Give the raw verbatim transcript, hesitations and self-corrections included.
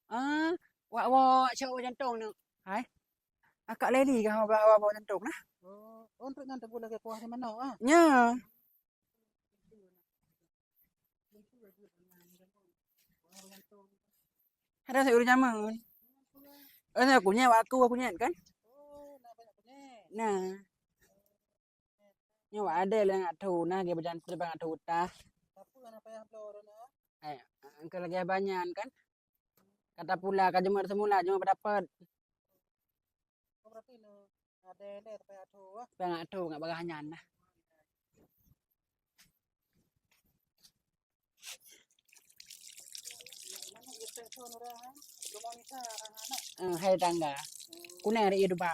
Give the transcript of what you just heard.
Ah, wak-wak cok jantung ni. Hai. Akak Leli kah hawa-hawa jantung nah. Oh, untuk nyan tebu lagi kuah di mana ah? Nya. Ada saya urus zaman. Ada kunyit waktu kunyit kan? Nah. Nyoe ada lah nak tu nah dia berjantung nak tu tah. Apa nak payah bloe dah nah? Eh, engkau lagi banyak kan? Kata pula ka jemur semula jemur berdapat. Oh, berarti ni ada le tapi atu ah. Tapi ngak tu ngak bagah nyan lah. Eh, hai tangga. Kuneng ri duba.